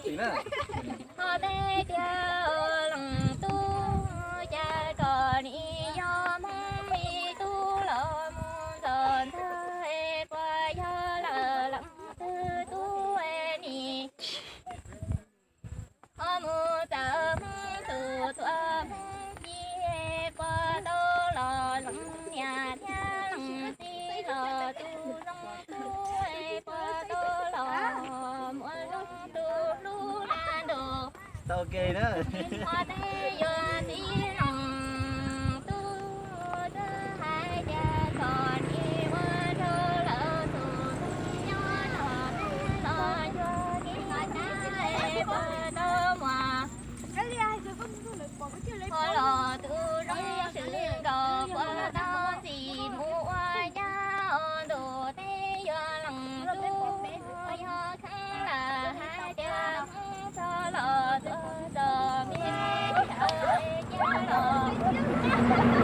Ho teb tiag leej tub, cas kom nim yog Hmoob li tub los mus ntxov ntxawg, puas yog lawm leej twg tub nim ho mus txawm Hmoob tus tuaj Hmoob ci, puas tau los leej niam thiab leej txiv los tus zoo tub, puas tau los muaj zoo tus hlub na ntu. Tau ke na. Ho teb yuav txiv leej tub, twb hais tias kom nim ua rau lawv tus nyob los los yog nim no cas puas tau muaj. Ho los tus zoo swm nkaus puas tau ntxim mus ua cas ntu teb yuav leej tub, yog kheev lam hais tias txog los txog txog me cia los txog xwb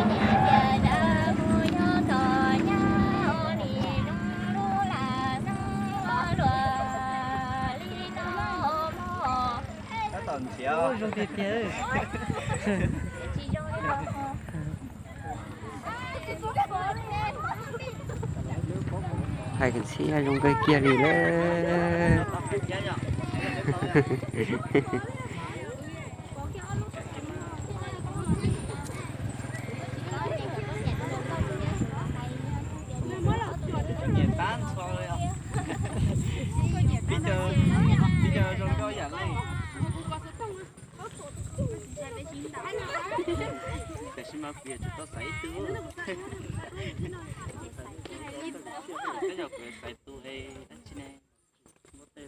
nyias tias cas mus yog txog nyab ua nim zoo lub lam xeeb los luag li no mog. Tab tom nrhiav. Ub, zoo tiag tiag. Hais ntxhiab zoo kawg kiag li lawm. Nyiam tab ntxhua li os. Pib caug, pib caug zoo nkauj yam li. Tam sim no kuv yuav tsum tau xaiv ib tug. Koj yog kuv xaiv tus es dab tsi ne? Koj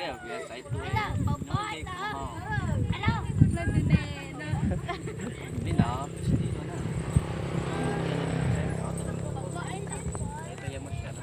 yog kuv xaiv tus es nyob ze kuv ho.